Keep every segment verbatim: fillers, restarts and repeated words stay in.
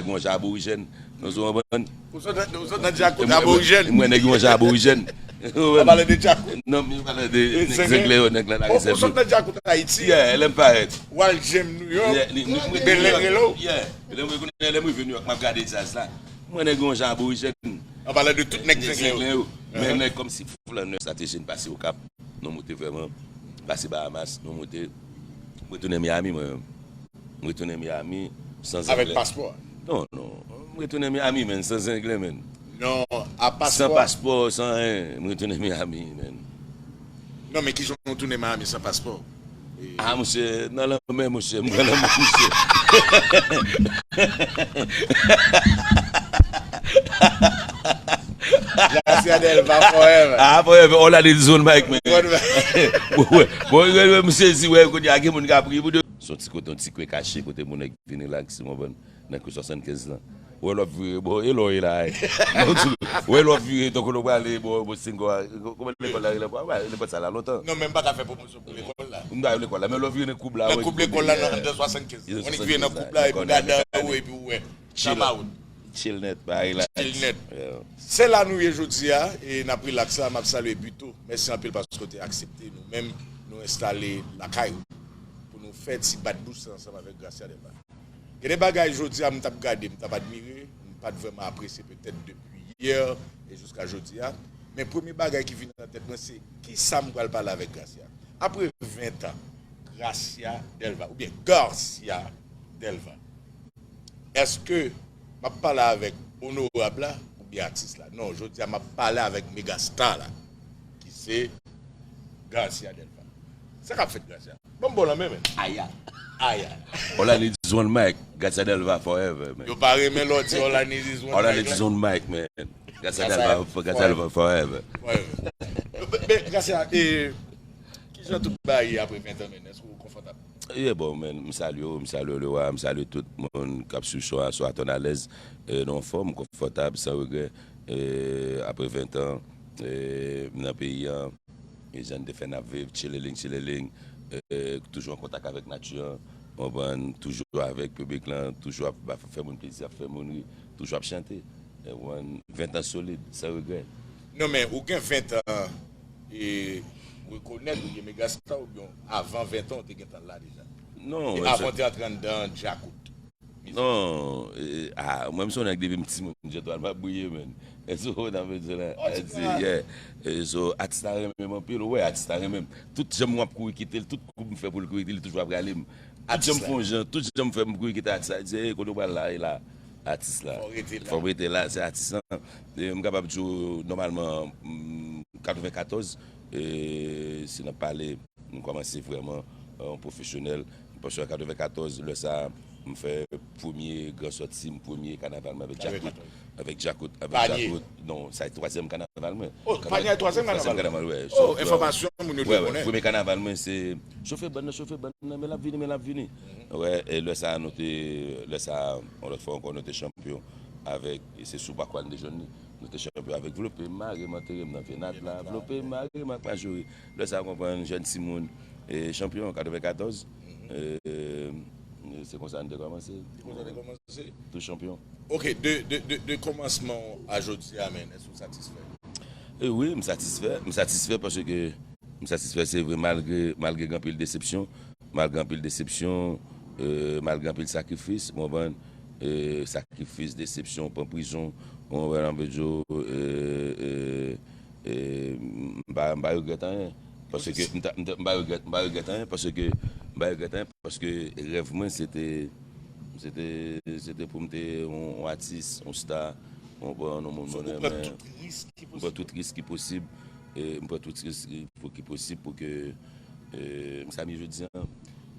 nèg yon jan aborijèn. Nou sou konprann? Ou sot nan, ou sot nan Djakout aborijèn. Mwen nèg yon jan aborijèn. Ou pale de Djakout. Non, men pale de nèg Zenglen yo, nèg la la rezèv. Ou sot nan Djakout Ayiti. Yeah, lè m parèt. W al Jem Nouyòk. Belen rele w. Yeah. Lè m konnen lè m rive Nouyòk, m ap gade djaz la. Mwen nèg yon jan aborijèn. An palan de tout nèg Zenglen yo. Men nèg kòmsi flanè, strateji n pase Okap, nou moute vrèman, pase Bahamas, nou moute. M retounen Miami mwen menm. M retounen Miami san zanglè. Avèk paspò? Non, non. M retounen Miami, menn, san zanglè, menn. Non, a paspò. San paspò, san anyen. M retounen Miami, menn. Non, men kijan w tounen Miami san paspò? Ah, monchè, nan lanmè, monchè, m pran lanmè, monchè. Gracia Delva forever. Ah, forever, all I need is one mic, man. Bon, bon, bon, m sezi, wè, kounye a gen moun k ap ri pou de. Se yon ti kote, yon ti kwen kache, kote moun nan vin relax, ou konprann? Nan kwen swasannkenz lan. Wè lè w ap vire, bon, e lè w ye la, e. Wè lè w ap vire, tankou lè w prale, bon, bon, Sengo a, kòman lekòl la rele ankò? Lekòl sa la lontan. Non, men m pa ka fè pwomosyon pou lekòl la. M pa lekòl la, men lè w vire nan koub la, nan koub lekòl la, nan swasannkenz. Ou annik vire nan koub la, epi w gade anwo, epi w wè. Chill. Chill nèt, bagay la. Chill nèt. Se la nou ye jodi a, e n ap rilaks la, m ap salye Buteau. Mèsi anpil paske w te aksepte nou menm, nou enstale lakay ou pou nou fè ti bat bous ansanm avèk Gracia Delva. Gen de bagay jodi a m t ap gade, m t ap admire, m pa t vrèman apresye petèt depi yè e jiska jodi a. Men premye bagay ki vini nan tèt mwen se kisa m pral pale avèk Gracia. Apre ven tan, Gracia Delva, oubyen Garcia Delva, èske m ap pale avèk onorab la oubyen atis la? Non, jodi a m ap pale avèk megastar la, ki se Garcia Delva. Sa k ap fèt, Gracia? Ban m ba w lanmen, menn. Aya. Aya. All I need is one mic. Gracia Delva forever, man. Yo pa renmen lè w di all I need is one mic. All I need is one mic, man. Gracia Delva, Gracia Delva forever. Forever. Men, men, Gracia, e, kijan tout bagay ye apre ven tan, menn? Èske w konfòtab? Yeah, bon, menn, m salye w, m salye w, Lewa, m salye tout moun k ap swiv show a, show a tonn alèz, e, nan yon fòm, konfòtab, san regrè, e, apre ven tan, e, m nan peyi an, e jan n te fè n ap viv, chilling, chilling, e, toujou an kontak avèk nati an, konprann, toujou avèk piblik lan, toujou ap, ap fè moun plezi, ap fè moun ri, toujou ap chante. E, konprann, ven tan solid, san regrè. Non, men, ou gen ven tan, e, rekonèt, ou gen megastar, oubyen avan ven tan, ou te gentan la deja? Non, e avan w te antre anndan djakout? Non, e, a, mwen m se yon nèg depi m timoun, Jean Toine m ap briye, menn. E so, nan vle di la, a di, yeah. E so, atis la renmen m anpil, ou wè, atis la renmen m. Tout jan m ap kouri kite l, tout koub m fè pou l kouri kite l, li toujou ap rale m. Tout jan m fè yon jan, tout jan m fè m kouri kite atis la, li di, ey, kote w pral la, e la, atis la. Fò w rete la. Fò w rete la, se atis lan. E, m kapab di w, nòmalman, m, katrevenkatòz, e, si n ap pale, m kòmanse vrèman, e, pwofesyonèl. Paske an katrevenkatòz, lè sa a, m fè premye gran sòti m, premye kanaval mwen avèk Djakout. Avèk Djakout, avèk Djakout. Non, sa se twazyèm kanaval mwen. Oh, Panye a twazyèm kanaval mwen? Twazyèm kanaval, wè. Oh, enfòmasyon moun yo dwe konnen. Premye kanaval mwen se Chofe bann nan, chofe bann nan, men l ap vini, men l ap vini. Wè, e lè sa a, nou te, lè sa a, yon lòt fwa ankò, nou te chanpyon avèk, e se sou pakwa n te jwenn li. Nou te chanpyon avèk Vlope m, Mare m, Antere m nan Vye Nat la, Vlope m, Mare m ak Majori. Lè sa a, konprann, jèn timoun, e chanpyon, katrevenkatòz. E, e se konsa n te kòmanse. Se konsa n te kòmanse. Tou chanpyon. Ok, de, de, de, de kòmansman w a jodi a, menn, èske w satisfè? E wi, m satisfè. M satisfè paske m satisfè, se vre, malgre, malgre gen anpil desepsyon, malgre anpil desepsyon, e, malgre anpil sakrifis, ou konprann, e, sakrifis, desepsyon, pran prizon, ou konprann, anpil djo, e, e, e, m pa, m pa regrèt anyen. Paske m ta, m ta, m pa regrèt, m pa regrèt anyen, paske m pa regrèt anyen, paske rèv mwen, se te, se te, se te pou m te yon, yon atis, yon sta, ou konprann, yon moun mwen renmen. Ou pran tout risk ki posib. M pran tout risk ki posib. E, m pran tout risk ki, pou, ki posib pou ke, e, m sa m ye jodi a.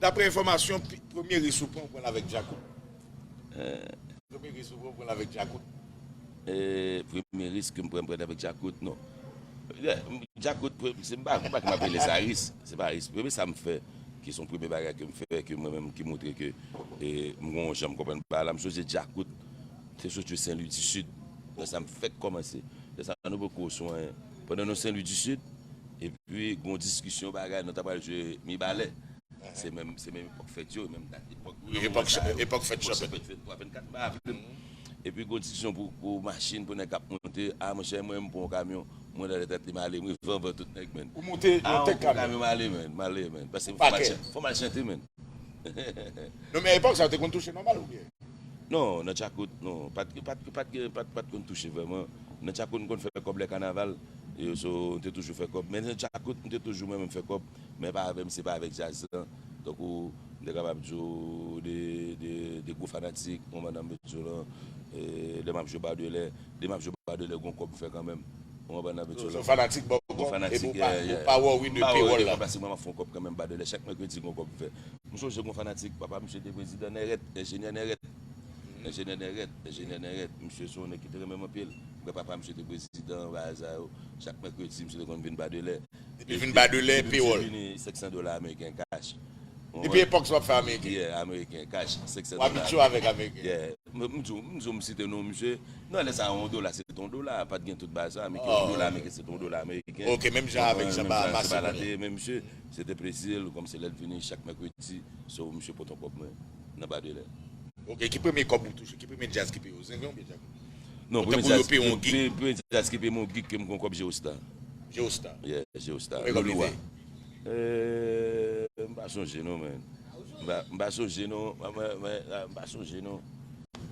Daprè enfòmasyon, pi, premye risk ou pran, ou pran l avèk Djakout. E. Premye risk ou pran, ou pran l avèk Djakout. E, premye risk ke m pran, m pran l avèk Djakout, non. Yeah, m, Djakout, pre-, se m pa, m pa ka m ap rele sa risk. Se pa risk. Premye sa m fè, ki se yon premye bagay ke m fè, ke mwen menm ki montre ke, e, m gon jan m konprann bagay la, m sonje Djakout te soti Sen Lwi di Sid. Lè sa m fèk kòmanse. Lè sa nou poko sou anyen. Pandan nou Sen Lwi di Sid, epi gon diskisyon bagay, nou ta pral jwe Mibalè. Se menm, se menm epòk fèt yo, menm dat epòk. Wi, epòk, epòk fèt chanpyonat. Vennkat, m pa vle, Epi gon diskisyon pou, pou machin, pou nèg k ap monte. A, monchè, mwen, m pran yon kamyon, mwen, nan tèt li, m ale, m rive anvan tout nèg, menn. Ou monte yon tèk kamyon? A, m pran kamyon, m ale, menn, m ale, menn. Paske fò m al chante, fò m al chante, menn. Non, men epòk sa, yo te konn touche nòmal, oubyen? Non, nan Tchakout, non. Pa t, pa t, pa t, pa t, pa t konn touche vrèman. Nan Tchakout, m konn fè kòb lè kanaval. Yo, so, m te toujou fè kòb. Men nan Tchakout, m te toujou mwen menm fè kòb. Men pa avè m, se pa avèk djaz lan. Tankou, m te kapab di w de, de, de gwo fanatik, ou konprann sa m vle di w lan. E, lè m ap jwe Badelè, lè m ap jwe Badelè, gon kòb m fè kanmenm. Ou konprann sa m vle di w lan. Ou fanatik, bon, kòb, epi ou pa, ou pa worry de payroll la. M pa worry de kòb la, se mwen m ap fè yon kòb kanmenm Badelè. Chak mèkredi, gon kòb m fè. M sonje gon fanatik, papa misye te prezidan Nèrèt, enjenyè Nèrèt. Enjenyè Nèrèt, enjenyè Nèrèt. Misye se yon nèg ki te renmen m anpil. M wè papa misye te prezidan, bagay sa yo. Chak mèkredi, misye te konn vin Badelè. Depi vin Badelè, payroll. Depi misye vini, senk san dola ameriken cash. Depi epòk sa w ap fè ameriken? Yeah, ameriken, cash, senk san dola. Ou abitye avèk ameriken? Yeah. M, m di w, m di w, m site non misye. Non, lè sa a, yon dola, se te yon dola. Pa t gen tout bagay sa, men ke yon dola ameriken, se te yon dola ameriken. Ok, menm jan avèk Jean Bahamas, se pa la te ye, men misye, se te plezi l, kòm se lè l vini chak mèkredi, so, misye pote yon kòb mwen, nan Badelè. Ok, ki premye kòb ou touche? Ki premye djaz ki peye w? Zenzen oubyen djaz? Non, premye djaz, premye, premye djaz ki peye m yon gig ke m gon kòb, Geostar. Geostar? Yeah, Geostar. Konbyen kòb li te? Eh, m pa sonje non, man. M pa, m pa sonje non. Mwen, mwen, mwen, m pa sonje non.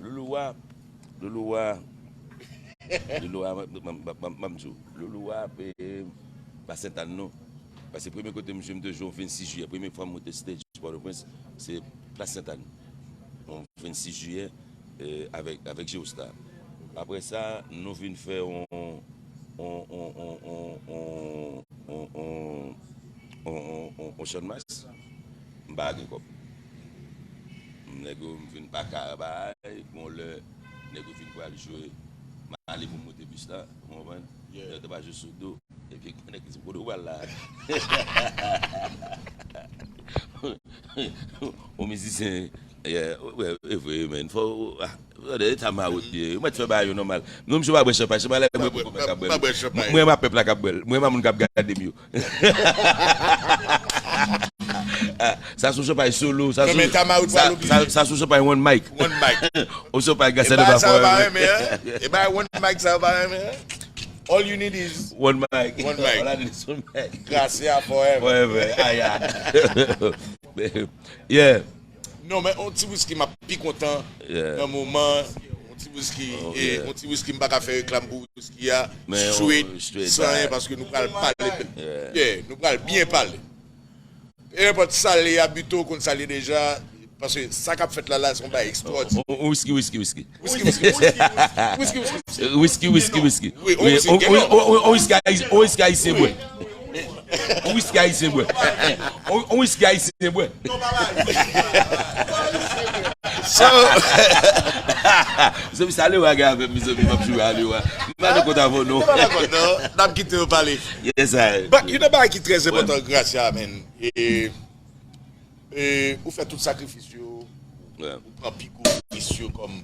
Loulou a, Loulou a, Loulou a, m, m, m, m, m, m di w, Loulou a, eh, pa Sentàn non. Paske premye kote misye m te jwe yon vennsis jiyè, premye fwa m monte stage Pòtoprens, se Plas Sentàn. Yon vennsis jiyè, eh, avèk, avèk Geostar. Apre sa, nou vin fè yon, yon, yon, yon, yon, yon, yon, yon, yon, yon, yon, yon Channmas, m pa gen kòb. Nèg yo, m vin pa ka bay, bon lè, nèg yo vin pral jwe, m ale pou m monte bis la, ou konprann? Yeah. Nèg yo te pa jwe sou do. Epi, nèg ki di, "Kote w pral la?" Yon mizisyen, yeah, wè, e vre, man. Fò, ah, gade, eta mawout li ye. Yo mèt fè bagay yo nòmal. Non, misye pa bwè chanpay. Chanpay la, mwen poko mwen ka bwè l. Mwen, mwen, m a pèp la k ap bwè l. Mwen, m a moun k ap gade m yo. Ah, sa se yon chanpay solo, sa se yon, sa, sa, sa se yon chanpay one mic. One mic. Yon chanpay Gaston Deva forever. E ba one mic sa yo pa renmen, hein? All you need is one mic. One mic. All I need is one mic. Gracia forever. Forever. Aya. Yeah. Non, men yon ti wiski m ap pi kontan nan moman. Yon ti wiski, eh, yon ti wiski m pa ka fè reklam pou wiski a. Straight, san anyen, paske nou pral pale. Yeah, nou pral byen pale. Pe enpòt sa l ye a, Buteau, ou konn sa l ye deja, paske sa k ap fèt la, la, se yon bagay ekstwòdinè. On, on, on wiski, wiski, wiski. Wiski, wiski, wiski. Wiski, wiski, wiski. Wi, on wiski, on, on, on, on, on wiski ayisyen, on wiski ayisyen bwè. On wiski ayisyen bwè. On, on wiski ayisyen bwè. So, mezanmi, sa Lewa gen avè m, mezanmi, m ap joure a Lewa. M pa nan kont avè w, non. M pa nan kont, non. N ap kite yo pale. Yes, I. But, you know, bagay ki trè enpòtan, Gracia, man. E, e, ou fè tout sakrifis yo, ou pran pi gwo risk yo kòm,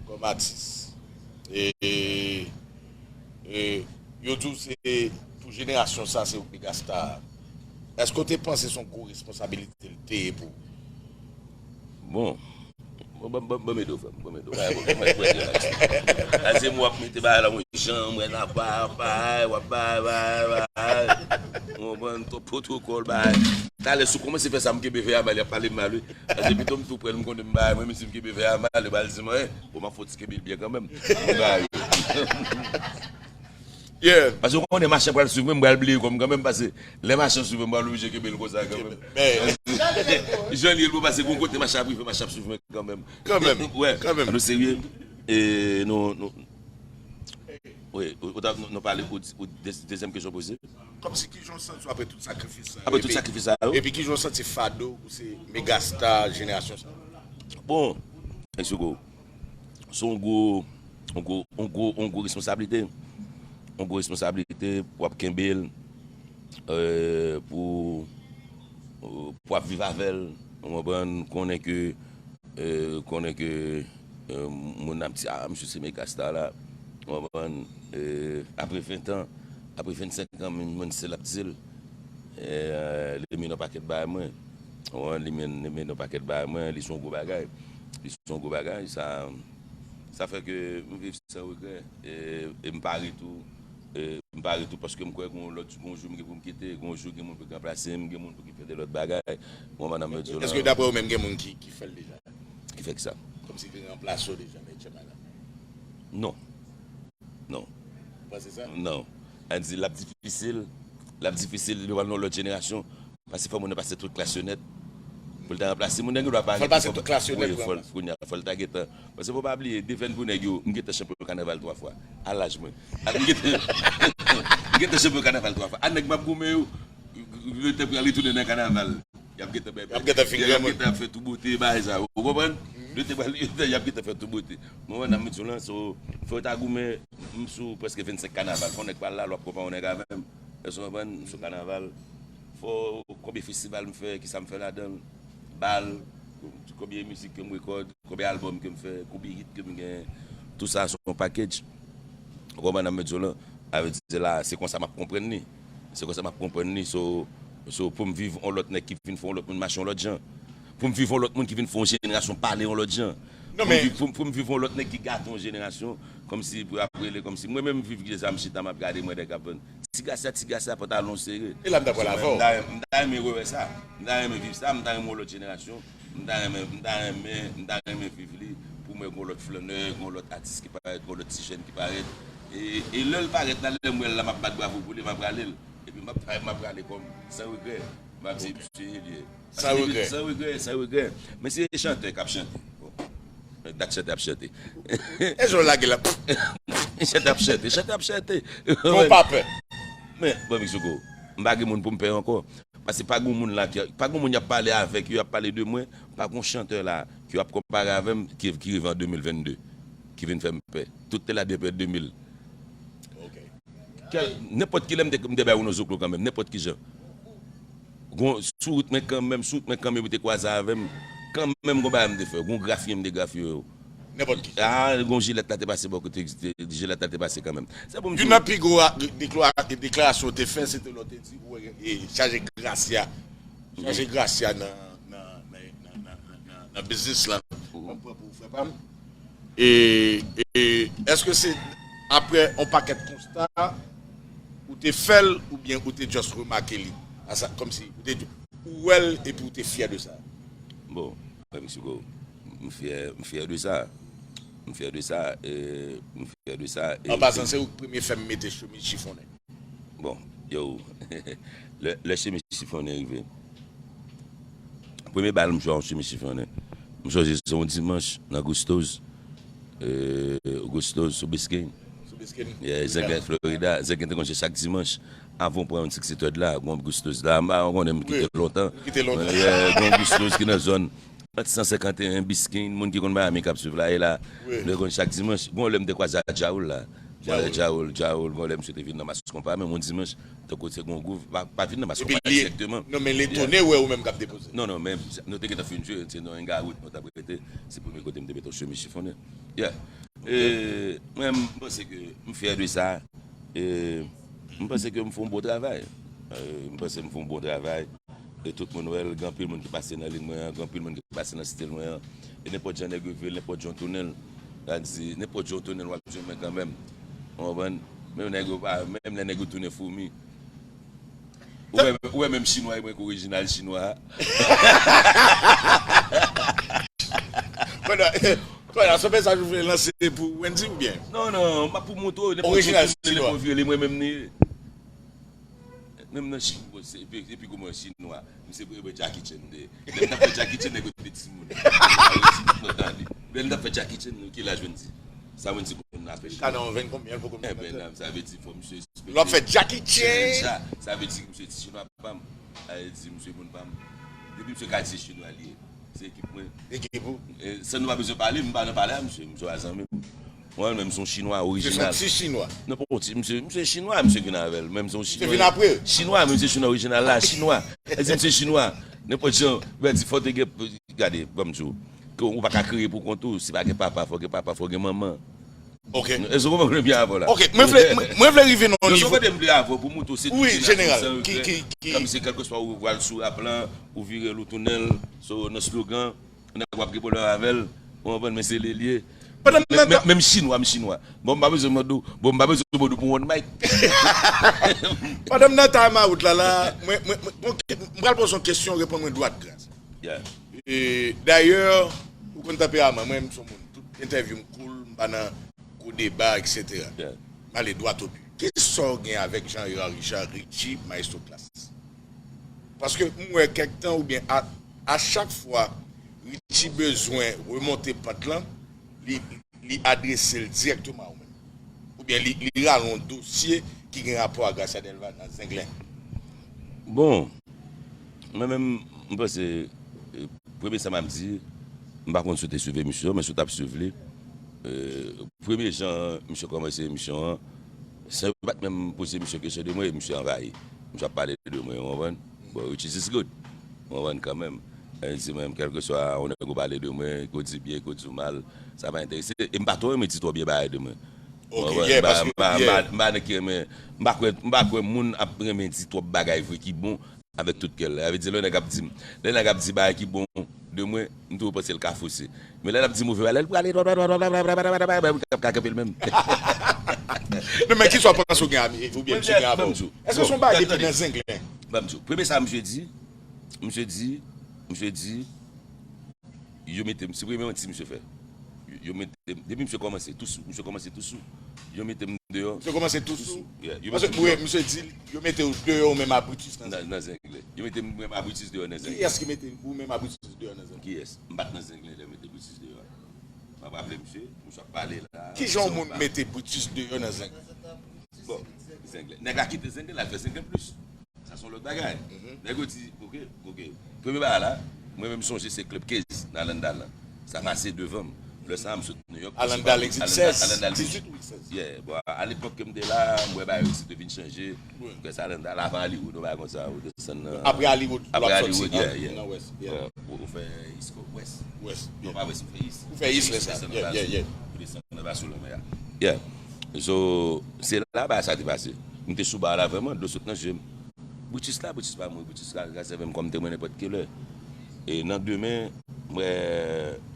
kòm atis. E, e, yo di w se pou jenerasyon sa, se ou ki megastar. Èske w te panse se yon gwo responsabilite l te ye pou ou? Bon, Bon, ban, ban, ban m ede w, frè m, ban m ede w. Bagay bon, mwen, mwen, mwen, mwen. Sa se mwen w ap mete bagay la yon jan, mwen la, pa, pa, w ap bay, bay, bay. Ou konprann, twòp pwotokòl, bay. Talè, si w kòmanse fè sa, m kenbe Veyamal, y ap pale m mal, wi. Paske pito m tou prè l, m konnen m bay, mwen, menm si m kenbe Veyamal, yo pa al di m anyen. Bon, m ap fè w ti kenbe l byen kanmenm. M bay. Yeah. Paske w konnen machann pral swiv mwen, m pral bliye kò m kanmenm, paske lè machann swiv mwen, m pral oblije kenbe l konsa kanmenm. Men jan l ye l bon, paske gon kote machann ap rive, machann ap swiv mwen kanmenm. Kanmenm. Wè. Kanmenm. Nou serye? E nou, nou, wi, ou, ou ta, nou, nou pale ou, ou de-, dezyèm kesyon poze. Kòmsi ki jan w santi w apre tout sakrifis sa yo? Apre tout sakrifis sa yo? Epi ki jan w santi fado pou se megastar jenerasyon sa? Bon, Exogo. Se yon gwo, yon gwo, yon gwo, yon gwo responsablite. Yon gwo responsablite pou w ap kenbe l, eh, pou, pou w ap viv avè l, ou konprann, konnen ke, eh, konnen ke, eh, moun ap di, "Ah, misye se megastar la." Ou konprann, eh, apre ven tan, apre vennsenk an, moun, moun se l ap di l. Eh, li mennen yon pakèt bagay mwen. Ou konprann, li mennen, li mennen yon pakèt bagay mwen, li se yon gwo bagay. Li se yon gwo bagay, sa, Sa fè ke m viv san regrè. E, e m pare tou. E, m pare tou paske m kwè gon lòt, gon jou m gen pou m kite, gon jou gen moun pou k ranplase m, gen moun pou ki fè de lòt bagay. Bon, madanm yo di w la. Èske dapre ou menm gen moun ki, ki fè l deja? Ki fè ki sa? Kòmsi ki ranplase w deja nan H M I la? Non. Non. Ou panse sa? Non. Ann di l ap difisil, l ap difisil li pral nan lòt jenerasyon. Paske fò moun nan pase tout klas yo nèt. Pou l ta ranplase moun nan gen dwa pa... Fò l pase tout klas yo nèt pou ranplase. Wi, fò l, kounye a, fò l ta gentan. Paske fò pa bliye, defèn pou nèg yo, m gentan chanpyon kanaval twa fwa. A laj mwen. A, m gentan, m gentan chanpyon kanaval twa fwa. A nèg m ap goumen yo, yo te pral retounen nan kanaval. Y ap gentan bèbè. Y ap gentan fin granmoun. Y ap gentan fè tou bote, bagay sa. Ou konprann? Yo te pral, y ap gentan fè tou bote. Mwen, nan mitan lan, so, fò yo ta goumen, m sou prèske vennsenk kanaval. Fò nèg pral la, l ap konpare yon nèg avè m. Èske w konprann? M sou kanaval. Fò konbyen festival m fè, kisa m fè ladan l, bal, konbyen mizik ke m rekòd, konbyen albòm ke m fè, konbyen hit ke m gen, tout sa se yon package. Ou konprann sa m di w lan? Sa vle di la, se konsa m ap konprann li. Se konsa m ap konprann li. So, so pou m viv yon lòt nèg ki vin fè yon lòt moun mache yon lòt jan. Pou m viv yon lòt moun ki vin fè yon jenerasyon pale yon lòt jan. Non, men pou m viv, pou m, pou m viv yon lòt nèg ki gate yon jenerasyon, kòmsi pou y ap rele, kòmsi mwen menm m viv, gen sa m chita, m ap gade mwen nèg ap vann. Ti gasa, ti gasa, pantalon sere. E la m ta pral avè w. M ta, m ta renmen rewè sa. M ta renmen viv sa, m ta renmen yon lòt jenerasyon. M ta renmen, m ta renmen, m ta renmen viv li pou m wè gon lòt flannè, gon lòt atis ki parèt, gon lòt ti jèn ki parèt. E, e lè l parèt la, lè m wè l la, m ap bat bravo pou li, m ap rale l. Epi m ap, m ap rale kò m, san regrè. M ap di, misye, e li ye. San regrè. San regrè, san regrè. Men se chantè k ap chante. Bon. Dat chantè ap chante. E jan w lage la. Chantè ap chante, chantè ap chante. Bon, pa pè. Men, bon, Mixogo, m pa gen moun pou m pè ankò. Paske pa gen moun la ki, pa gen moun y ap pale avèk yo, y ap pale de mwen. Pa gen chantè la ke w ap konpare avè m ki, ki rive an de mil vennde, ki vin fè m pè. Tout te la depi de mil. Ok. Kèl, nenpòt ki lè m te, m te bay Renaud Zoclo kanmenm, nenpòt ki jan. Gon, sou wout mwen kanmenm, sou wout mwen kanmenm, ou te kwaze avè m. Kanmenm, gon bagay m te fè, gon grafye m te grafye yo. Nenpòt ki jan. Ah, gon jilèt la te pase bò kote, jilèt la te pase kanmenm. Se pou m di w. Youn nan pi gwo a, dekla-, deklarasyon ou te fè, se te lè w te di, ou wè, e, chaje Gracia. Chaje Gracia nan, nan, nan, nan, nan, nan, nan biznis lan. Mwen pran pou frè pa m. E, e èske se apre yon pakèt konsta ou te fè l oubyen ou te just remake li? Asa, kòmsi ou te, ou wè l epi ou te fyè de sa? Bon, frè Mixogo, m fyè, m fyè de sa. M fyè de sa, e, m fyè de sa. E, an pasan, se ou k premye fè m mete chemiz chifonnen. Bon, yo, lè, lè chemiz chifonnen rive, premye bal m jwe an chemiz chifonnen, m sonje se yon dimanch nan Gusto's, e, Gusto's sou Biscayne. Sou Biscayne. Yeah, Zenglen Florida, Zenglen te konn jwe chak dimanch. Avan w pran yon sixty-third la, gon Gusto's la, m pa konnen, m kite lontan. Ou kite lontan. Yeah, gon Gusto's ki nan zòn ant san senkanteyen Biscayne, moun ki konn Miami k ap swiv la, e la, nou konn chak dimanch. Gon lè m te kwaze a Djaoul la. Mwen lè Djaoul, Djaoul, gon lè misye te vin nan Mas Konpa, menm yon dimanch, tankou se gon gwouv, pa, pa vin nan Mas Konpa dirèkteman. Non, men l etone wè ou menm k ap depoze. Non, non, men nou te gentan fin jwe, se nan Hangout nou t ap rete, se premye kote m te mete yon chemiz chifonnen. Yeah. E, mwen, m panse ke m fyè de sa. E, m panse ke m fè yon bon travay. E, m panse m fè yon bon travay. E tout moun wè l, gen anpil moun ki pase nan liy mwen an, gen anpil moun ki pase nan stil mwen an. E nenpòt jan nèg yo vle l, nenpòt jan w tounen l. Sa di, nenpòt jan w tounen l, w ap jwenn mwen kanmenm. Ou konprann? Menm nèg yo pa, menm lè nèg yo tounen foumi. Ou wè, ou wè menm chinwa, e mwen ki orijinal chinwa. Kounye a, kounye a, se yon mesaj ou vle lanse pou Wendy oubyen? Non, non, m ap pou montre w, nenpòt jan w tounen l, nenpòt vye l, e mwen menm li ye. Menm nan Chin, bon, se, epi, epi kòman chinwa, misye premye Jackie Chan de. Lè m t ap fè Jackie Chan, nèg yo te timoun. Sa vle di, nou tande. Lè m t ap fè Jackie Chan, ki laj Wendy? Sa Wendy konn apèche. Ka nan yon venn konbyen, l poko menm. Eben, sa vle di, fò misye respekte. Lè w ap fè Jackie Chan. Sa, sa vle di, misye ti chinwa pa m. Sa vle di, misye moun pa m. Depi misye ka di se chinwa li ye. Se ekip mwen. Ekip ou? E, san nou pa bezwen pale, m pa nan pale a misye, misye a zanmi m. Mwen menm, m se yon chinwa orijinal. Se yon ti chinwa. Non, pa yon ti, misye, misye chinwa, misye vin avè l. Menm se yon chinwa. Misye vin apre. Chinwa, menm se chinwa orijinal la, chinwa. E di misye chinwa. Nenpòt jan, ben, di fò te gen, gade, ban m di w, ke ou pa ka kreye pou kont ou, si pa gen papa, fò gen papa, fò gen manman. Ok. Èske w konprann kote m ye avè w la? Ok, mwen vle, mwen, mwen vle rive nan yon nivo. Kote m vle avè w pou montre w se tout jenerasyon san regrè. Wi, jeneral. Ki, ki, ki... Kòmsi kèlkeswa ou vwal sou rap lan, ou vire l, ou tounen l, so, nan slogan, nèg w ap gen pwoblèm avè l, ou konprann, men se li l ye. Pandan m nan men- men- menm chinwa, m chinwa. Bon, m pa bezwen mande w. Bon, m pa bezwen mande w pou one mic. Pandan m nan time out la, la, mwen, mwen, mwen, mwen, mwen pral poze yon kesyon, reponn mwen dwat, gras. Yeah. E, dayè, ou konn tanperaman, mwen, m se yon moun, tout entèvyou m cool, m pa nan gwo deba, et cetera. Yeah. M ale dwat o bi. Kisa w gen avèk Jean Hérard Richard, Richie, Maestro Class? Paske m wè kèk tan oubyen a, a chak fwa Richie bezwen remonte pant lan, li, li adrese l dirèkteman a ou menm. Oubyen li, li rale yon dosye ki gen rapò a Gracia Delva nan Zenglen. Bon, mwen menm, m panse, eh, premye sa m ap di, m pa konn si w te swiv emisyon, men si w t ap swiv li, eh, premye jan misye kòmanse emisyon an, san yo pa t menm poze misye kesyon de mwen, misye anvayi. Misye ap pale de mwen, ou konprann? Bon, which is, is good. Ou konprann kanmenm. Sa vle di mwen, kèlkeswa yon nèg ou pale de mwen, ke w di byen, ke w di w mal, sa pa enterese. E m pa twò renmen di twòp byen bagay de mwen. Ok, yeah, paske, yeah. M pa, m pa, m pa nèg ki renmen, m pa kwè, m pa kwè moun ap renmen di twòp bagay vre ki bon avèk tout kè l. Sa vle di, lè yon nèg ap di m, lè yon nèg ap di bagay ki bon de mwen, m toujou panse l ka fose. Men lè l ap di move bagay, lè l prale, m ap ka kanpe l menm. Non, men kisa w panse w gen a, oubyen misye gen avè w? Èske se yon bagay depi nan Zenglen? Ban m di w. Premye sa misye di, misye di, misye di, yo mete m, se premye manti misye fè. Yo, yo mete m, depi misye kòmanse tou sou, misye kòmanse tou sou. Yo mete m deyò. Misye kòmanse tou sou? Yeah, yo mete m deyò. Paske, wi, misye di, yo mete w deyò ou menm a Brutus nan Zenglen. Nan, nan Zenglen. Yo mete m, mwen a Brutus deyò nan Zenglen. Kiyès ki mete ou menm a Brutus deyò nan Zenglen? Kiyès? M pa t nan Zenglen lè yo mete Brutus deyò a. M ap raple misye, misye ap pale la. Kijan yon moun mete Brutus deyò nan Zenglen? Bon, Zenglen. Nèg la kite Zenglen, l al fè Zenglen plis. Sa se yon lòt bagay. Mhm. Nèg yo di, ok, ok. Premye bagay la, mwen menm sonje se Club Case nan Landale la. Sa pase devan m. Lè sa a, m sot New York. A Landale, exit sèz, dizuit ou sèz? Yeah, bon, a, a lepòk ke m te la, m wè bagay yo te vin chanje. Wi. Prèske a Landale, avan Hollywood, yon bagay konsa, ou desann nan. Apre Hollywood, apre Hollywood, yeah, yeah. Nan Wès, yeah. Bon, ou, ou fè East Coast, Wès. Wès, yeah. Non, pa Wès, ou fè East. Ou fè East lè sa, yeah, yeah, yeah. Ou desann nan Baso Lanmè a. Yeah. So, se la bagay sa te pase. M te sou ba la vrèman, dlo sot nan je m. Brutus la, Brutus pa mouri, Brutus ka, ka sèvi m kòm temwen nenpòt ki lè. E nan demen, m wè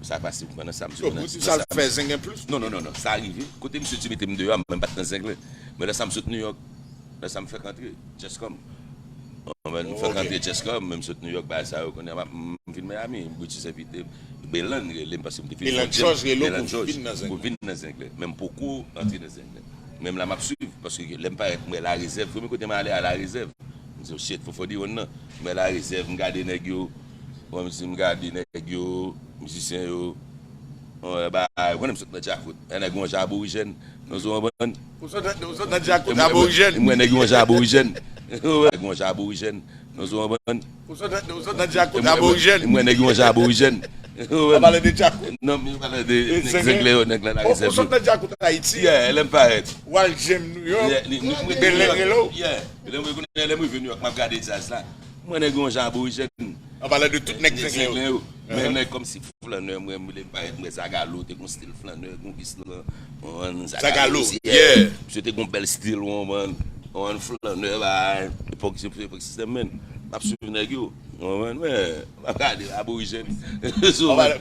sa pase pandan sa, m sot nan, Brutus al fè Zenglen plis? Non, non, non, non, sa rive. Kote misye di mete m deyò a, m menm pa t nan Zenglen. Men lè sa m sot New York, lè sa m fèk antre, Chescom. Mwen, m fèk antre Chescom, men m sot New York, bagay sa yo, kounye a m, m vin Miami, Brutus envite m. Belan rele m paske m te fin fè Belan George rele w pou vin nan Zenglen. Pou vin nan Zenglen. Men m poko antre nan Zenglen. Menm la m ap swiv, paske lè m parèt, m wè La Réserve, premye kote m ale a La Réserve. M di, "Oh shit, Fofo Diwon nan." M wè La Réserve, m gade nèg yo. Bon, m di, m gade nèg yo, mizisyen yo. Bon, e ba, ou konnen m sot nan Djakout. E nèg yon jan aborijèn. Nou sou konprann? Ou sot nan, ou sot nan Djakout aborijèn. M wè nèg yon jan aborijèn. Nèg yon jan aborijèn. Nou sou konprann? Ou sot nan, ou sot nan Djakout aborijèn. M wè nèg yon jan aborijèn. Ou pale de Djakout? Non, men yo pale de nèg Zenglen yo, nèg la, La Réserve. Ou sot nan Djakout Ayiti? Yeah, lè m parèt. W al J M New York, Belen rele w? Yeah. Lè m konnen, lè m rive New York, m ap gade djaz la. M wè nèg yon jan aborijèn. An palan de tout nèg Zenglen yo. Men nèg kòmsi flanè, mwen, mwen, lè m parèt, mwen, Zagalo, te gon stil flanè, gon gis lan, mwen, Zagalo, yeah. Misye te gon bèl stil, mwen, mwen, flanè, ba, epòk, epòk sistèm, men, m ap swiv nèg yo, mwen, mwen, m ap gade, aborijèn.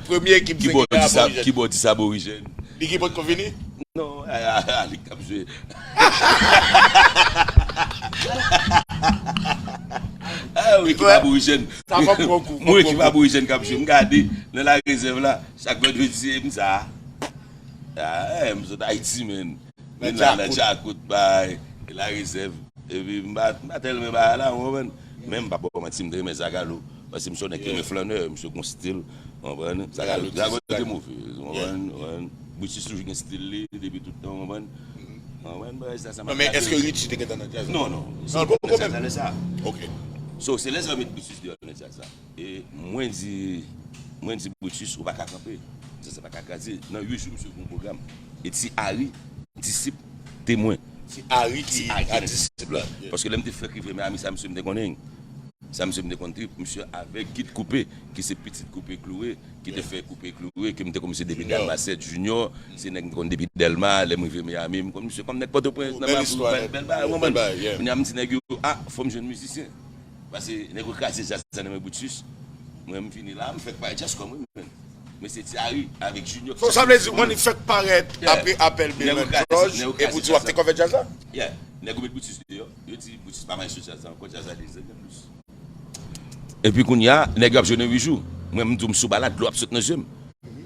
Premye ekip Zenglen, aborijèn. Kibòdis aborijèn. Li ki potko vini? Non, a, a, a, li k ap jwe. A, yon ekip aborijèn. Sa fè m pran kou. Yon ekip aborijèn k ap jwe. M gade nan La Réserve la, chak vandredi, se m sa. A, e, m sot Ayiti, men. Vin la nan Djakout, bay, La Réserve. Epi, m pa, m pa tèlman bay la, ou konprann? Men m pa ba w manti, m te renmen Zagalo. Paske m se yon nèg ki renmen flanè, misye gon stil, ou konprann? Zagalo, Zagalo te move, ou konprann? Ou konprann? Brutus toujou gen stil li, depi tout tan, ou konprann? Ou konprann? Bagay sa, sa m ap gade. Non, men èske Richie te gentan nan djaz la? Non, non. Non, l poko menm. Lè sa. Ok. So, se lè sa yo met Brutus deyò nan djaz la. E mwen di, mwen di Brutus, ou pa ka kanpe. Sa, sa pa ka kraze. Nan uit jou, misye gon pwogram. E Ti Harry, disip, temwen. Ti Harry ki a disip la. Paske lè m te fèk rive Miami, sa misye m te konnen. Sa misye m te konn trip, misye avèk Kid Koupe, ki se pitit Koupe Kloure, ki te fè Koupe Kloure, ke m te konn misye depi Dèlma sèt, Junior, se nèg m te konn depi Dèlma, lè m rive Miami, m konn misye kòm nèg Pòtoprens, nan Mapou, bèl, bèl bagay, ou konprann? Kounye a m di nèg yo, a, fò m jwenn mizisyen. Paske nèg yo kraze djaz la nan men Brutus. Mwen, m vini la, m fèk bay djaz kòm wi, men. Mesye Thierry avèk Junior. So, sa vle di, Money fèk parèt apre apèl Belen George, epi w di w ap te konvèt djaz la? Yeah. Nèg yo met Brutus deyò. Yo di Brutus pa maestro djaz la ankò, djaz la dezenn plis. Epi kounye a, nèg yo ap jwe nan uit jou. Mwen, m di w, m sou balad, dlo ap sot nan je m.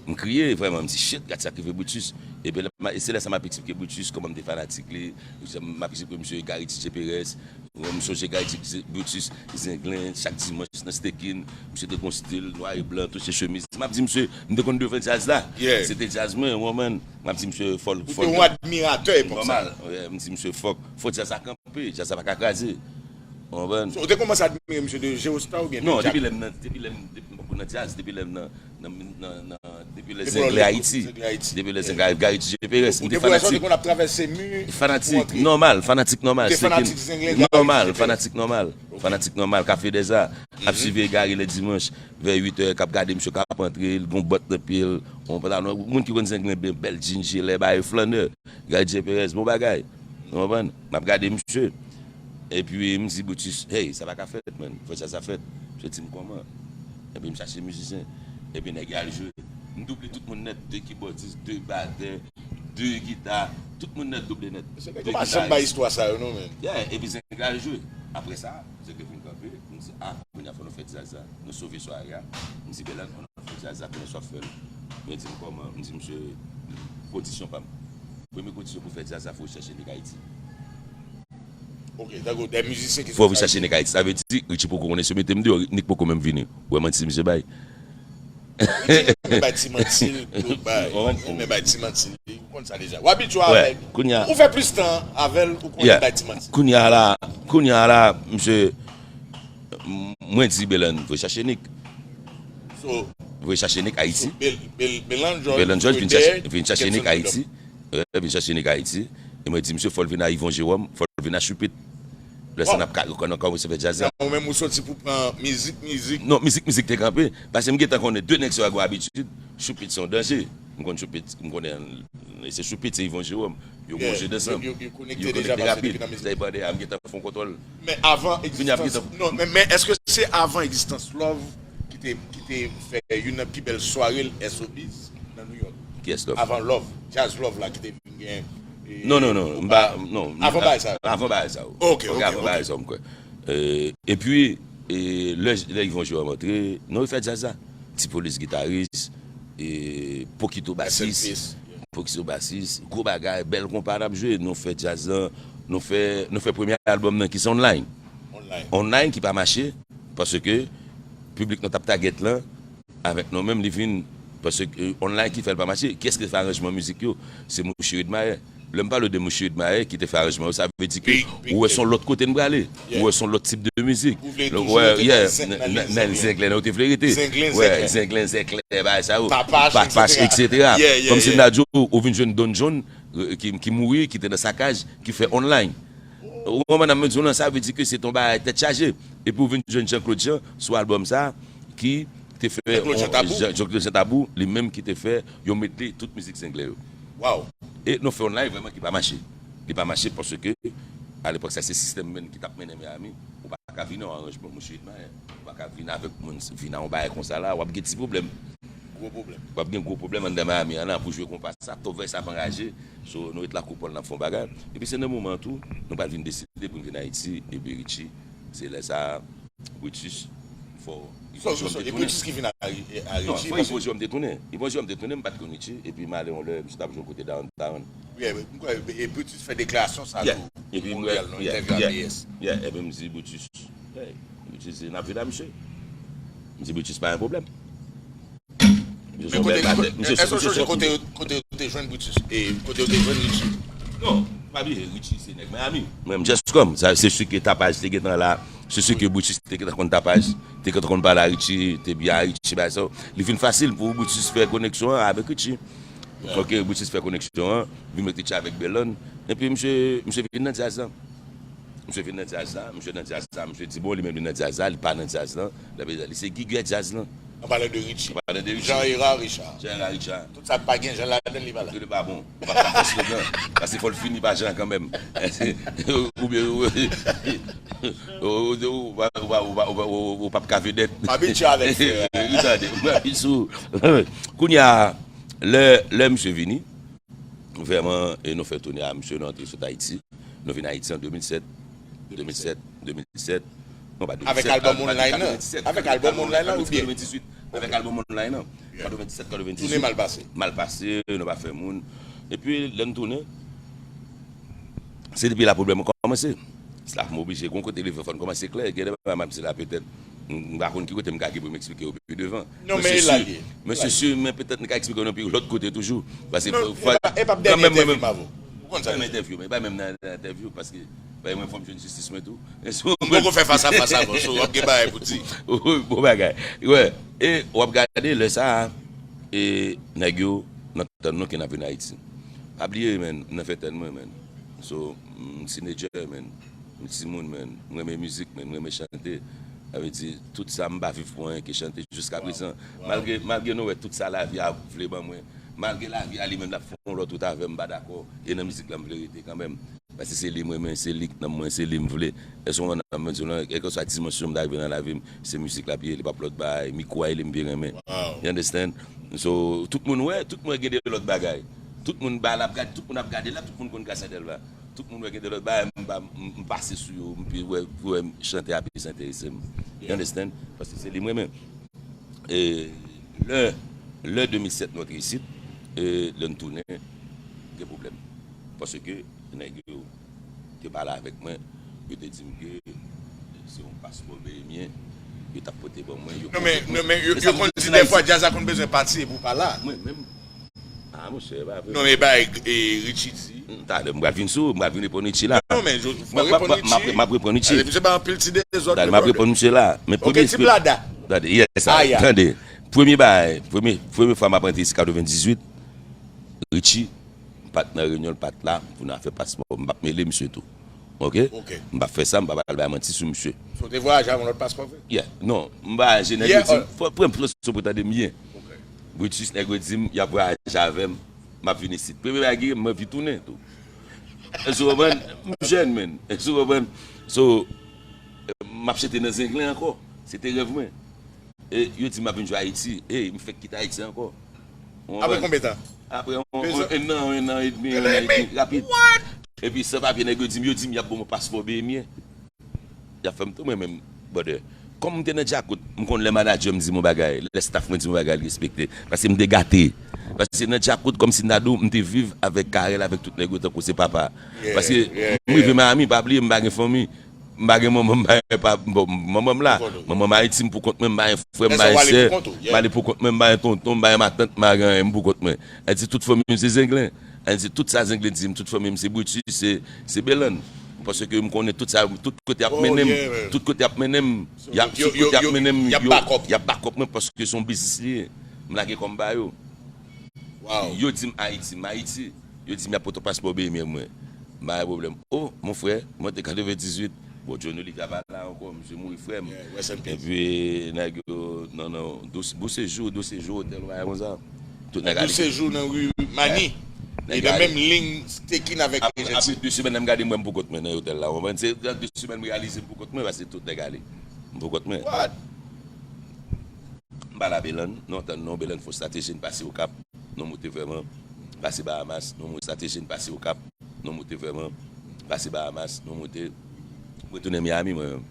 M kriye, vrèman, m di, shit, gad sa k rive Brutus. Epi lè m a- e se lè sa m ap eksplike Brutus kòman m te fanatik li. M ap eksplike misye Gary D J Perez. M sonje Gary D J Brutus, Zenglen, chak dimanch nan Stekin. Misye te gon stil, nwa e blan, touche chemiz. M ap di misye, m te konn devan djaz la. Se te djaz mwen, w konprann? M ap di misye, fò l, fò l. Ou te yon admiratè epòk sa. Nòmal, yeah, m di misye, fòk, fò djaz la kanpe, djaz la pa ka kraze. Ou konprann? So, ou te kòmanse admire misye de Geostar oubyen de Jack? Non, depi lè m nan, depi lè m, depi m poko nan djaz, depi lè m nan, nan, nan, nan, depi lè Zenglen Ayiti. Depi lè Zenglen Ayiti. Depi lè Zenglen Gary D J Perez, m te fanatik. Depi lè sa, ou te konn ap travèse mi pou antre? Fanatik nòmal, fanatik nòmal. Ou te fanatik Zenglen Gary D J Perez? Nòmal, fanatik nòmal. Fanatik nòmal, Café des Arts. Ap swiv Gary lè dimanch, vè uit è, k ap gade misye k ap antre, l gon bòt nan pye l. Ou konprann? Moun ki konn Zenglen byen, bèl djin, jilè, bagay flannè. Gary J Perez, bon bagay. Ou konprann? M ap gade misye. Epi m di Brutus, hey, sa pa ka fèt, man. Fò djaz sa fèt. Misye di m kòman. Epi m chache mizisyen. Epi nèg yo al jwe. M double tout moun nèt, de kibòdis, de batè, de gita. Tout moun nèt double nèt. Mesye, nèg yo pa janm bay istwa sa yo, non, man. Yeah, epi Zenglen al jwe. Apre sa, Zenglen vin kanpe. M di, a, kounye a fò nou fè djaz la. Nou sove sware a. M di, Belan, fè djaz la, konnen sa w ap fè l. Mwen di m kòman, m di misye, kondisyon pa m. Premye kondisyon pou fè djaz la, fò w chache nèg Ayiti. Ok, tankou de mizisyen ki sot Ayiti. Fò w chache nèg Ayiti. Sa vle di, Richie poko konnen si yo mete m deyò, Nick poko menm vini. Ou wè manti misye bay. Richie renmen bay ti manti l, tout bay. Ou renmen bay ti manti l, ou konn sa deja. Ou abitye avèk. Ou fè plis tan avè l, ou konnen bay ti manti. Kounye a la, kounye a la, misye, M- Mwen di Belan voye chache Nick. So, voye chache Nick Ayiti. So, Bel- Bel- Belan George, Belan George vin chache, vin chache Nick Ayiti. Wi, vin chache Nick Ayiti. E mwen di misye fò l vin a Yvon Jérôme, fò l vin a Choupit. Lè sa n ap ka- kò- nan kòmanse fè djaz la. Ou menm ou soti pou pran mizik, mizik. Non, mizik, mizik te kanpe. Paske m gentan konnen de nèg sa yo gen abitid. Choupit se yon danje. M konn Choupit, m konnen E se Choupit, se Yvon Jérôme. Yo gon je ansanm. Yo, yo, yo konekte deja paske depi nan mizik. Sa e bande a, m gentan fè yon kontwòl. Men avan egzistans, non, men, men èske se avan egzistans Love ki te, ki te fè youn nan pi bèl sware l S O Bs nan New York? Kiyès Love? Avan Love, Jazz Love la ki te vin gen, e, non, non, non, m pa, non, avan bagay sa yo. Avan bagay sa yo. Ok, ok, avan bagay sa yo, m kwè. E, epi, e, lè, lè Yvon Jérôme antre, nou refè djaz la. Ti Polis gitaris, e, Pokito basis. Pokito basis, gwo bagay, bèl konpa n ap jwe. Nou fè djaz lan, nou fè, nou fè premye albòm nan ki se Online. Online ki pa mache, paske piblik nou t ap tagèt lan, avèk nou menm, li vin, paske, e, Online ki fè l pa mache. Kiyès ki te fè aranjman mizik yo? Se Mouche Widmayer. Lè m pale de Mouche Widmayer ki te fè aranjman yo, sa vle di ke ou wè se yon lòt kote n prale. Ou wè se yon lòt tip de mizik. Ou vle toujou rete nan Zenglen, nan Zenglen, ou te vle rete. Zenglen, Zenglen, bagay sa yo. Papach, etsetera. Kòmsi m ta di w, ou vin jwenn Don John, e, ki, ki mouri, ki te nan Sakaj, ki fè Online. Ou konprann sa m di w lan, sa vle di ke se te yon bagay tèt chaje. Epi ou vin jwenn Jean Claude Jean sou albòm sa, ki te fè Jean Claude Jean Tabou, li menm ki te fè yon medley tout mizik Zenglen yo. Waw! E nou fè yon live vrèman ki pa mache. Li pa mache paske, alepòk sa, se System Band ki t ap mennen Miami. Ou pa ka vin an aranjman Mouche Widmayer. Ou pa ka vin avèk moun, vin a yon bagay konsa la, w ap gen ti pwoblèm. Gwo pwoblèm. W ap gen gwo pwoblèm anndan Miami an la pou jwe konpa sa, Tovès ap anraje. So, nou ret Lakopòl, n ap fè yon bagay. Epi se nan moman an tou, nou pral vin deside pou n vin Ayiti, epi Richie, se lè sa, Brutus, fò, so, so, e Brutus ki vin a, a Richie, non, fò Yvon Jérôme te tounen. Yvon Jérôme te tounen, m pa t konn Richie, epi m ale yon lè, misye t ap jwe yon kote downtown. Yeah, m kwè, e Brutus fè deklarasyon sa tou. Epi m, mondyal, nan entèvyou a B S. Yeah, epi m di Brutus, hey, Brutus di, n ap vin a misye. M di Brutus pa gen pwoblèm. Misye se yon bèl batè. Èske w sonje kote, kote ou te jwenn Brutus? E kote ou te jwenn Richie? Non, pa bliye, Richie se nèg Miami. Mwen, m just come. Sa, se si ke Tapaj te gentan la. Se si ke Brutus te gentan konn Tapaj. Te gentan konn pale a Richie, te byen a Richie, bagay sa yo. Li vin fasil pou Brutus fè koneksyon an avèk Richie. Ok, Brutus fè koneksyon an, vin met Richie avèk Belan. Epi misye, misye vin nan djaz la. Misye vin nan djaz la, misye nan djaz la, misye di bon, li menm li nan djaz la, li pa nan djaz la. Li se gigè djaz la. An palan de Richie. An palan de Richie. Jean Hérard Richard. Jean Hérard Richard. Tout sa k pa gen Jean ladan l, li pa la. Tout li pa bon. Ou pa ka fè slogan. Paske fò l fini pa Jean kanmenm. Oubyen, ou, ou, ou, ou, ou, ou, ou p ap ka vedèt. M abitye avèk frè a. Ou tande, m abitye sou. Kounye a, lè, lè misye vini, vrèman, e nou fè toune a misye, nou antre sot Ayiti. Nou vin Ayiti an de mil sèt. De mil sèt, de mil sèt. Non, pa de mil sèt, avèk albòm Online lan. Avèk albòm Online lan, oubyen? Katrevenndisèt, katrevenndisèt. Avèk albòm Online lan. Katrevenndisèt, katrevenndisèt. Toune mal pase. Mal pase, nou pa fè moun. Epi, lè n tounen, se depi la pwoblèm yo kòmanse. Staff mwen oblije, gon kote leve fò n kòmanse klè. Gen de bagay m ap di la petèt, m, m pa konn ki kote m ka gen pou m eksplike yo pi devan. Non, men e la l ye. Mesye si, men petèt n ka eksplike yo nan pi lòt kote toujou. Paske fò, e p ap dènye entèvyou m avè w. Ou konn sa. Dènye entèvyou, men e pa menm nan entèvyou, paske, bay mwen fò m jwenn jistis mwen tou. Ou poko fè fas a fas avè w, so w ap gen bagay pou di. Bon bagay. Wè, e w ap gade lè sa a, e nèg yo nan tann nou ke n ap vin Ayiti. Pa bliye, men, m nan ventèn mwen, men. So, m teenager, men. M timoun, men. M renmen mizik, men. M renmen chante. Sa vle di, tout sa m pa viv pou anyen ke chante jiska prezan. Malgre, malgre nou wè tout sa lavi a vle ban mwen. Malgre lavi a li menm l ap fè yon lòt wout avè m, m pa dakò. E nan mizik la m vle rete kanmenm. Paske se li m renmen, se li k nanm mwen, se li m vle. Èske w konprann sa m di w lan? Kèlkeswa dimansyon m ta rive nan lavi m, se mizik l ap ye, li p ap lòt bagay. Mikwo a e li m vye renmen. You understand? So, tout moun wè, tout moun wè gen de lòt bagay. Tout moun ba l ap gade, tout moun ap gade l la, tout moun konn Gracia Delva. Tout moun wè gen de lòt bagay, m pa, m, m pase sou yo, m pi wè, wè chante a plis enterese m. You understand? Paske se li m renmen. E lè, lè de mil sèt nou antre isit, e lè n tounen, gen pwoblèm. Paske nèg yo te pale avèk mwen, yo te di m ke se yon paspò behemyen yo t ap pote ban mwen. Yo... Non, men, non, men yo, yo konn di dèfwa djaz la konn bezwen pati epi w pa la. Mwen menm, ah, monchè, pa vre. Non, men bay, e, Richie di. Talè, m pral vin sou, m pral vin reponn Richie la. Non, men, fò reponn Richie. M ap reponn Richie. Misye bay anpil ti dezòd. Talè, m ap reponn misye la. Men premye ti blada. Tande, yes, tande. Premye bagay, premye, premye fwa m ap antre isit katrevenndizwit, Richie, m pa t nan reyinyon, l pa t la, pou n al fè paspò. M p ap mele misye tou. Oke? M p ap fè sa, m p ap al bay manti sou misye. So, w te vwayaje avè yon lòt paspò vre? Yeah. Non, m vwayaje, nèg yo di m, pran, pran, pran sou pou tande m byen. Brutus, nèg yo di m, y ap vwayaje avè m, m ap vin isit. Premye bagay ki gen, m anvi tounen tou. Èske w konprann? M jèn, menn. Èske w konprann? So, m ap chante nan Zenglen ankò. Se te rèv mwen. E yo di m ap vin jwe Ayiti. E m fèk kite Ayiti ankò. Apre konbyen tan? Apre yon, yon an, yon an edmi, yon an edmi, rapid. Epi san papye, nèg yo di m, yo di m y ap ban mwen paspò behemyen. Y ap fè m tou mwen menm, brother. Kòm m te nan Djakout, m konn lè manadjè m di m yon bagay, lè staff mwen di m yon bagay, l respekte. Paske m te gate. Paske nan Djakout, kòmsi m ta di w, m te viv avèk Carel, avèk tout nèg yo tankou se papa. Paske m rive Miami, pa bliye, m pa gen fanmi. M pa gen manman, m pa gen papa. Bon, manman m la. Manman m Ayiti, m pou kont mwen, m pa gen frè, m pa gen sè. M ale pou kont mwen, m pa gen tonton, m pa gen matant, m pa gen anyen, m pou kont mwen. Sa di tout fanmi m se Zenglen. Sa di tout sa Zenglen di m, tout fanmi m se Brutus, se, se Belann. Paske m konnen tout sa, tout kote y ap mennen m, tout kote y ap mennen m, y ap, tout kote y ap mennen m, y ap back up mwen paske se yon biznis li ye. M lage kò m ba yo. Yo di m Ayiti, m Ayiti. Yo di m y ap pote yon paspò behemyen mwen. M pa gen pwoblèm. Oh, mon frè, mwen te katrevenndizwit. Bon, Johnny Olivier pa la ankò, misye mouri, frè m. Epi, nèg yo, non, non, Doux Séjour, Doux Séjour, otèl, bagay konsa. Tout nèg ale. Doux Séjour nan ri Mani. E nan menm liy Stekin avèk Ejensi. Apre de semèn, lè m gade mwen, m pou kont mwen nan otèl la. Ou konprann? Se nan de semèn, m reyalize m pou kont mwen, paske tout nèg ale. M pou kont mwen. M pale a Belann, non, tann non, Belann fè yon estrateji, n pase Okap, nou moute vrèman, pase Bahamas, nou moute estrateji, n pase Okap, nou moute vrèman, pase Bahamas, nou moute, m retounen Miami, mwen menm.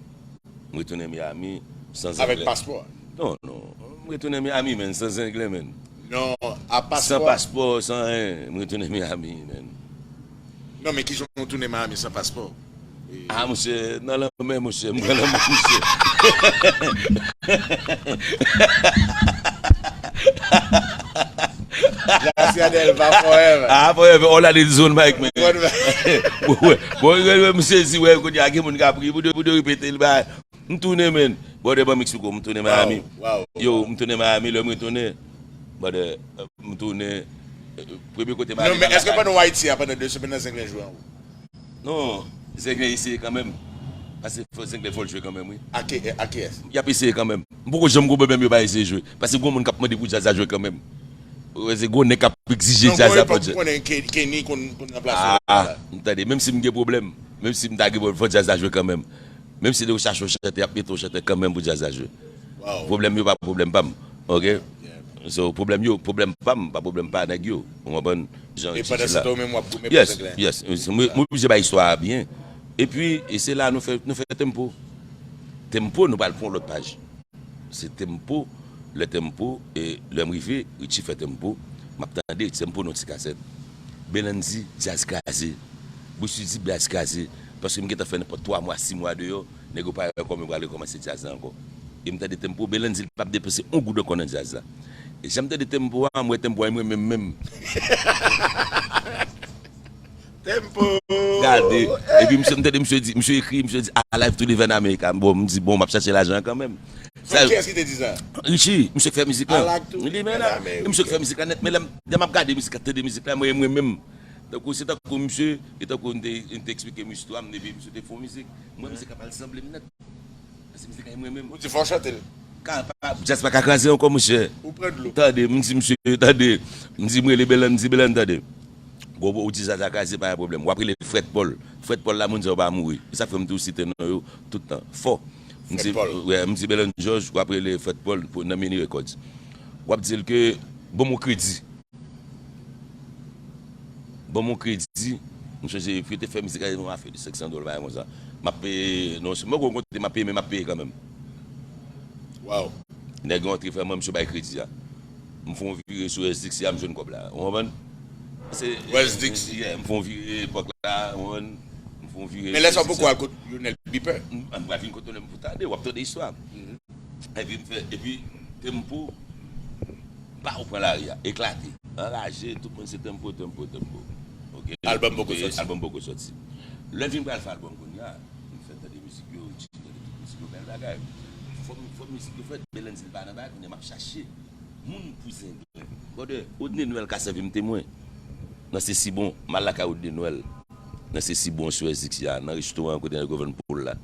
M retounen Miami, san Zenglen. Avèk paspò a? Non, non, m retounen Miami, menn, san Zenglen, menn. Non, a paspò. San paspò, san anyen, m retounen Miami, menn. Non, men kijan w tounen Miami san paspò? Ah, monchè, nan lanmè, monchè, m pran lanmè, monchè. Gracia Delva forever. Ah, forever, all I need is one mic, man. Bon, bon, bon, m sezi, wè, kounye a, gen moun k ap ri, pou de, pou de repete l, ba, m tounen, man. Brother, ban m eksplike w, m tounen Miami. Yo, m tounen Miami, lè m retounen, brother, m tounen, premye kote m ale. Non, men èske pandan w Ayiti a, pandan de semèn nan, Zenglen jwe an ou? Non, Zenglen eseye kanmenm. Paske fò Zenglen fò l jwe kanmenm, wi. A ki, a kiyès? Y ap eseye kanmenm. M poko janm gon pwoblèm yo pa eseye jwe. Paske gon moun k ap mande pou djaz la jwe kanmenm. Se gwo nèg k ap egzije Non, djaz gon la epòk pou m konnen Ke- Kenny konn konn ranplase. Ah, m tande. Menm si m gen pwoblèm, menm si m ta gen pwoblèm, fò djaz la jwe kanmenm. Menm si yo chache yon chantè, y ap mete yon chantè kanmenm pou djaz la jwe. Wow. Pwoblèm yo pa pwoblèm pa m. Ok? So, pwoblèm yo, pwoblèm pa m, pa pwoblèm pa nèg yo. Ou konprann? Jan E di pandan la. se tan ou menm w ap goumen pou Yes, Zenglen. Yes. Mwen mwen oblije bay istwa a byen. Epi, e se la nou fè, nou fè tempo. Tempo, nou pral pran lòt paj. Se tempo, lè tempo, e lè m rive, Richie fè tempo, m ap tande tempo nan ti kasèt. Belandy, djaz kraze. Bouchou di djaz kraze. Paske m gentan fè nenpòt twa mwa, sis mwa deyò, nèg yo pa wè kòman yo pral rekòmanse djaz la ankò. E m tande tempo, Belandy li p ap depanse yon goud ankò nan djaz la. E jan m tande tempo a, m wè tempo a, e mwen menm menm. Tempo. Gade. Epi misye, m tande misye di, misye ekri, misye di, "I like to live in America." Bon, m di, "Bon, m ap chache lajan an kanmenm." Sa, kiyès ki te di sa? Richie, misye k fè mizik la. I like to Li live men in la. America. E misye k fè mizik la nèt, men lè m, lè m ap gade mizik la, tande mizik la, mwen, mwen menm. Tankou se tankou misye, e tankou m te, m te eksplike m istwa m, epi misye te fè yon mizik. Mwen, mizik la pral sanble m nèt. Paske mizik la, e mwen menm. Ou di fò w chante l. Ka, pa, djaz pa ka kraze ankò, monchè. Ou pran dlo. Tande, m di misye, tande. M di, m rele Belandy, m di, "Belandy, tande. Gwo, ou di djaz la kraze, pa gen pwoblèm. W ap rele Fred Paul. Fred Paul la, moun sa yo pa mouri." E sa fè m tou site non yo tout tan. Fò. M di, Fred Paul. Wè, m di, "Belandy Georges, w ap rele Fred Paul pou, nan Mini Records. W ap di l ke, bon, mon kredi." Bon, mon kredi, m chonje, epi yo te fè mizik la, yon afè de senk san dola, bagay konsa. M ap peye, non, mwen gon kote m ap peye, men m ap peye kanmenm. Wow. Nèg yo antre fè mwen, misye bay kredi a. M fè yon vire sou Wes Dixie a, m jwenn kòb la. Ou konprann? Se, Wes Dixie. Yeah, m fè yon vire epòk la, ou konprann? M fè yon vire Men lè sa sou w poko al kot Lionel Biper. M m pral vin kote w pou tande, w ap tande istwa. Epi m fè, epi tempo, pa ou pran lari a, eklate, anraje, tout moun se tempo, tempo, tempo. Ok? Album poko sòti. Album poko sòti. Lè m vin pral fè album kounye a, m fè tande mizik yo, Richie tande tout mizik yo, bèl bagay. Fò, fò mizik yo fèt, Belandy pa nan bagay, kounye a m ap chache moun pou Zenglen. Brother, Odne Noël ka sèvi m temwen. Nan Se Si Bon, m al lakay Odne Noël. Nan Se Si Bon sou Wes Dixie a, nan restoran kote nèg yo vann poul la.